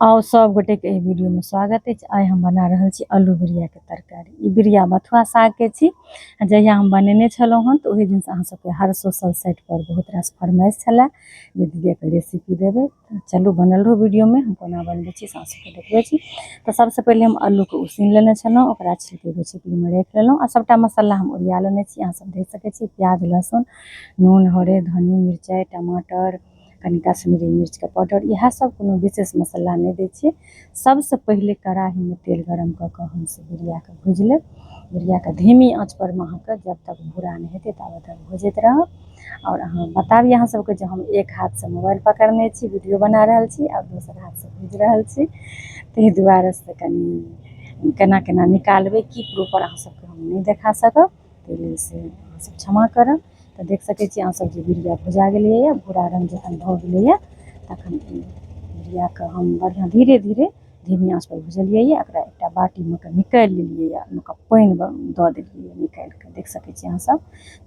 आउ सब गोटे के एहि वीडियो में स्वागत अछि। आइ हम बना रहल छी आलू बिरिया के तरकारी। ई बिरिया बथुआ साग के छी। जहिया हम बनेने छलहुँ हन तऽ ओहि दिन से अहाँ सबके हर सोशल साइट पर बहुत रास फरमाइश छलए जे दीदी एकर रेसिपी देबै। तऽ चलू बनल रहू वीडियो में, हम कोना बनबै छी से अहाँ सबके देखबै छी। तऽ सबसँ पहिले हम आलूके उसीन लेने छलहुँ, ओकरा छिलके एगो छिपलीमे राखि लेलहुँ आ सबटा मसाला हम ओरिया लेने छी। अहाँ सब देख सकै छी प्याज, लहसुन, नून, हरैद, धनी, मिरचाइ, टमाटर, कनि कश्मीरी मिर्चके पाउडर, इएह सब। कोनो विशेष मसाला नहि दै छियै। सबसँ पहिले कड़ाहीमे तेल गरम कऽ कऽ हमसब बिरियाके भुजि लेब। बिरियाके धीमी आँच परमे अहाँके जब तक भूरा नहि हेतै ताबे तक भुजैत रहब। आओर अहाँ बताबी अहाँ सबके जे हम एक हाथसँ मोबाइल पकड़ने छी, वीडियो बना रहल छी आओर दोसर हाथसँ भुजि रहल छी, ताहि दुआरे से कनि केना केना निकालबै की प्रोपर अहाँ सबके हम नहि देखा सकब, ताहि लेल से अहाँ सब क्षमा करब। तऽ देख सकै छी अहाँ सब जे बिरिया भुजा गेलैए। भूरा रङ्ग जखन भऽ गेलैए तखन बिरियाके हम बढ़िआँ धीरे धीरे धीमी आँचपर भुजलियैए। एकरा एकटा बाटीमे कऽ निकालि लेलियैए, ओहिमे कऽ पानि दऽ देलियैए निकालि कऽ, देख सकै छी अहाँ सब।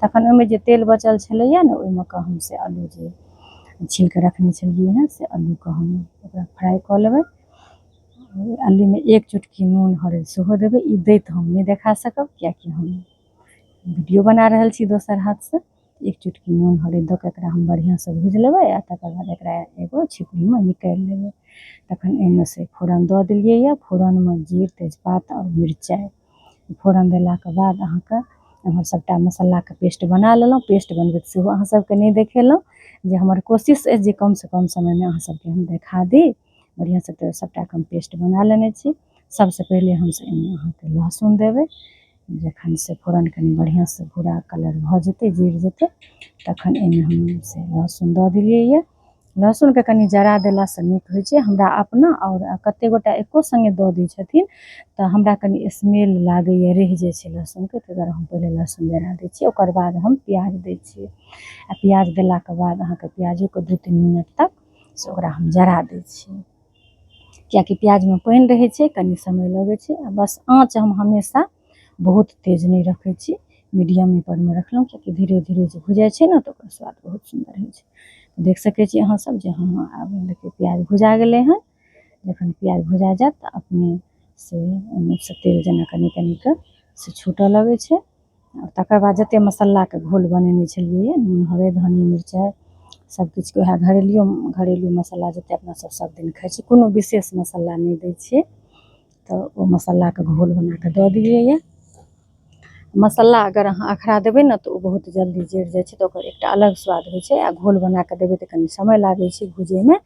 तखन ओहिमे जे तेल बचल छलैए ने, ओहिमे कऽ हम से आलू जे छील कऽ रखने छलियै हँ से आलूके हम ओकरा फ्राइ कऽ लेबै। आलूमे एक चुटकी नून हरदि सेहो देबै। ई दैत हम नहि देखा सकब, किएकि हम वीडियो बना रहल छी दोसर हाथसँ। एक चुटकी नून हरदि दऽ कऽ एकरा हम बढ़िआँसँ भुजि लेबै आ तकर बाद एकरा एगो छिपलीमे निकालि लेबै। तखन एहिमे से फोरन दऽ देलियैए। फोरनमे जीर, तेजपात आओर मिरचाइ फोरन देलाके बाद अहाँके एम्हर सभटा मसालाके पेस्ट बना लेलहुँ। पेस्ट बनबैत सेहो अहाँ सभके नहि देखेलहुँ, जे हमर कोशिश अछि जे कमसँ कम समयमे अहाँ सभके हम देखा दी बढ़िआँसँ। तऽ सभटाके हम पेस्ट बना लेने छी। सबसँ पहिले हमसभ एहिमे अहाँके लहसुन देबै। जखन से फोरन कनि बढ़िआँसँ भूरा कलर भऽ जेतै, जरि जेतै, तखन एहिमे हम से लहसुन दऽ देलियैए। लहसुनके कनि जरा देलासँ नीक होइ छै हमरा अपना, आओर कतेक गोटा एको सङ्गे दऽ दै छथिन, तऽ हमरा कनि स्मेल लागैए, रहि जाइ छै लहसुनके, ताहि दुआरे हम पहिले लहसुन जरा दै छियै। ओकर बाद हम प्याज दै छियै आ प्याज देलाके बाद अहाँके प्याजोके 2-3 मिनट तक से ओकरा हम जरा दै छियै, किएकि प्याजमे पानि रहै छै, कनि समय लगै छै। आ बस आँच हम हमेशा बहुत तेज नहि रखै छी, मीडियमे परमे रखलहुँ, किएकि धीरे धीरे जे भुजै छै ने तऽ ओकर स्वाद बहुत सुन्दर होइ छै। देख सकै छी अहाँ सब जे हँ, आब देखियौ प्याज भुजा गेलै हँ। जखन प्याज भुजा जायत तऽ अपने से ओहिमे से तेल जेना कनि कनिके से छूटऽ लगै छै। आओर तकर बाद जतेक मसालाके घोल बनेने छलियै, नून, हरदि, धनी, मिरचाइ, सबकिछुके, वएह घरेलुओ घरेलू मसाला जतेक अपना सब सब दिन खाइ छी, कोनो विशेष मसाला नहि दै छियै, तऽ ओ मसालाके घोल बनाकऽ दऽ देलियैये। मसाला अगर अहाँ अखरा देबै ने तऽ ओ बहुत जल्दी जरि जाइ छै, तऽ ओकर एकटा अलग स्वाद होइ छै, आ घोल बनाकऽ देबै तऽ कनि समय लागै छै भुजैमे,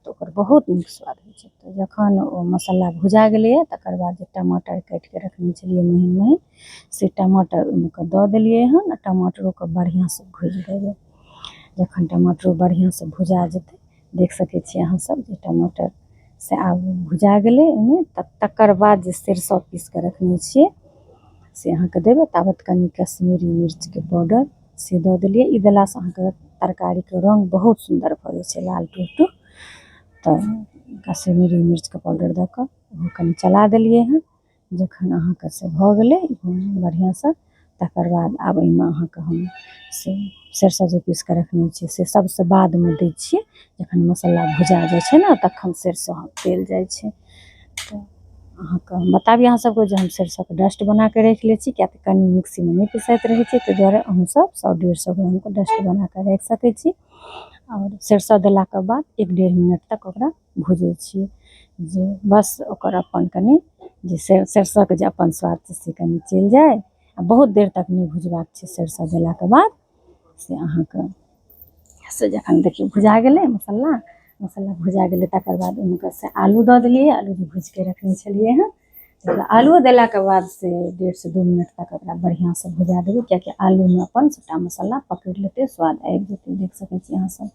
तऽ ओकर बहुत नीक स्वाद होइ छै। तऽ जखन ओ मसाला भुजा गेलैए तकर बाद जे टमाटर काटिके रखने छलियै महीन महीन, से टमाटर ओहिमे कऽ दऽ देलियै हन आ टमाटरोके बढ़िआँसँ भुजि देबै। जखन टमाटरो बढ़िआँसँ भुजा जेतै, देख सकै छियै अहाँ सब जे टमाटर से आब भुजा गेलै ओहिमे, तऽ तकर बाद जे सरिसो पीस कऽ रखने छियै से अहाँके देबै। ताबत कनि कश्मीरी मिर्चके पाउडर से दऽ देलियै। ई देलासँ अहाँके तरकारीके रङ्ग बहुत सुन्दर भऽ जाइ छै, लाल टुहटुह। तऽ कश्मीरी मिर्चके पाउडर दऽ कऽ ओहो कनि चला देलियै हँ। जखन अहाँके से भऽ गेलै बढ़िआँसँ, तकर बाद आब एहिमे अहाँके हम से सरिसो जे पीस कऽ रखने छियै से सबसँ बादमे दै छियै। जखन मसाला भुजा जाइ छै ने तखन सरिसो देल जाइ छै। तऽ अहाँके हम बताबी अहाँ सबके जे हम सरिसोके डस्ट बना कऽ राखि लै छी, किएक तऽ कनि मिक्सीमे नहि पिसाइत रहै छै, ताहि दुआरे अहूँसब 100-150 ग्रामके डस्ट बना कऽ राखि सकै छी। आओर सरिसो देलाके बाद 1-1.5 मिनट तक ओकरा भुजै छियै, जे बस ओकर अपन कनि जे सरिसोके जे अपन स्वाद छै से कनि चलि जाइ, आ बहुत देर तक नहि भुजबाक छै। सरिसो देलाके बाद से अहाँके से जखन देखियौ भुजा गेलै मसाला, मसाला भुजा गेलै, तकर बाद ओहिमे से आलू दऽ देलियै, आलू जे भुजिके रखने छलियै हँ। तऽ आलूओ देलाके बाद से 1.5 से 2 मिनट तक ओकरा बढ़िआँसँ भुजा देबै, किएकि आलूमे अपन सबटा मसाला पकड़ि लेतै, स्वाद आबि जेतै। देख सकै छी अहाँ सब,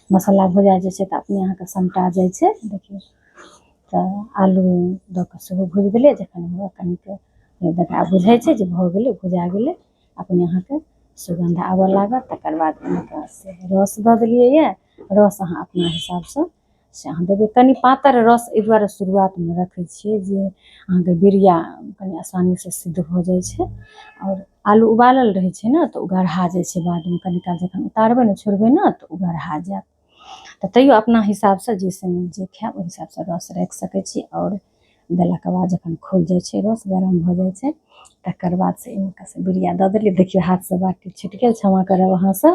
मसाला भुजा जाइ छै तऽ अपने अहाँके समटा जाइ छै। देखियौ तऽ आलू दऽ कऽ सेहो भुजि देलियै। जखन हुए कनिके देखा बुझाइ छै जे भऽ गेलै, भुजा गेलै, अपने अहाँके सुगन्ध आबऽ लागत, तकर बाद ओहिमे से रस दऽ देलियै यऽ। रस अहाँ अपना हिसाबसँ से अहाँ देबै। कनि पातर रस एहि दुआरे शुरुआतमे रखै छियै जे अहाँके बिरिया कनि आसानीसँ सिद्ध भऽ जाइ छै, आओर आलू उबालल रहै छै ने तऽ ओ गढ़ा जाइ छै बादमे। कनि काल जखन उतारबै ने, छोड़बै ने, तऽ ओ गढ़ा जायत। तऽ तैयो अपना हिसाबसँ जाहिसँ नीक जे खायब ओहि हिसाबसँ रस राखि सकै छी। आओर देलाके बाद जखन खौल जाइ छै, रस गरम भऽ जाइ छै, तकर बाद से एहिमे से बिरिया दऽ देलियै। देखियौ, हाथसँ बाटी छुटि गेल, क्षमा करब अहाँसँ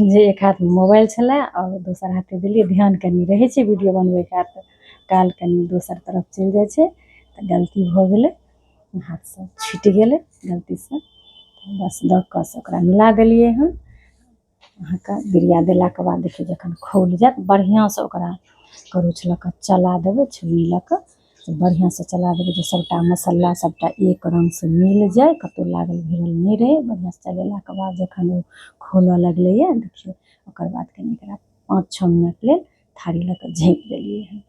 जे एक हाथमे मोबाइल छलै आओर दोसर हाथे देलियै। ध्यान कनि रहै छै वीडियो बनबै काल, कनि दोसर तरफ चलि जाइ छै, तऽ गलती भऽ गेलै, हाथसँ छुटि गेलै गलतीसँ। बस दऽ कऽ से ओकरा मिला देलियै हन। अहाँके बिरिया देलाके बाद देखियौ, जखन खौल जायत बढ़िआँसँ, ओकरा करछ लऽ कऽ चला देबै, छोलनी लऽ कऽ बढ़िआँसँ चला देबै जे सभटा मसाला सभटा एक रङ्गसँ मिल जाय, कतहु लागल भिड़ल नहि रहै। बढ़िआँसँ चलेलाके बाद जखन ओ खौलऽ लगलैए, देखियौ, ओकर बाद कनि एकरा 5-6 मिनट लेल थारी लऽ कऽ झाँपि देलियै हन।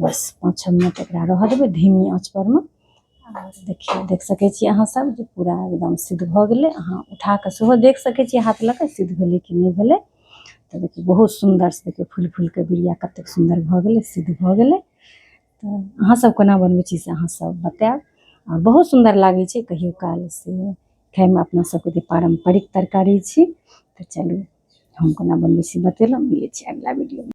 बस 5-6 मिनट एकरा रहऽ देबै धीमी आँच परमे। आओर देखियौ, देख सकै छी अहाँ सब जे पूरा एकदम सिद्ध भऽ गेलै। अहाँ उठा कऽ सेहो देख सकै छी हाथ लऽ कऽ, सिद्ध भेलै कि नहि भेलै। तऽ देखियौ, बहुत सुन्दर से देखियौ, फुलि फुलि कऽ बिरिया कतेक सुन्दर भऽ गेलै, सिद्ध भऽ गेलै। तऽ अहाँ सब कोना बनबै छी से अहाँ सब बतायब। आओर बहुत सुन्दर लागै छै कहियो काल से खायमे, अपना सबके जे पारम्परिक तरकारी छी। तऽ चलू, हम कोना बनबै छी बतेलहुँ। मिलै छी अगिला वीडियोमे।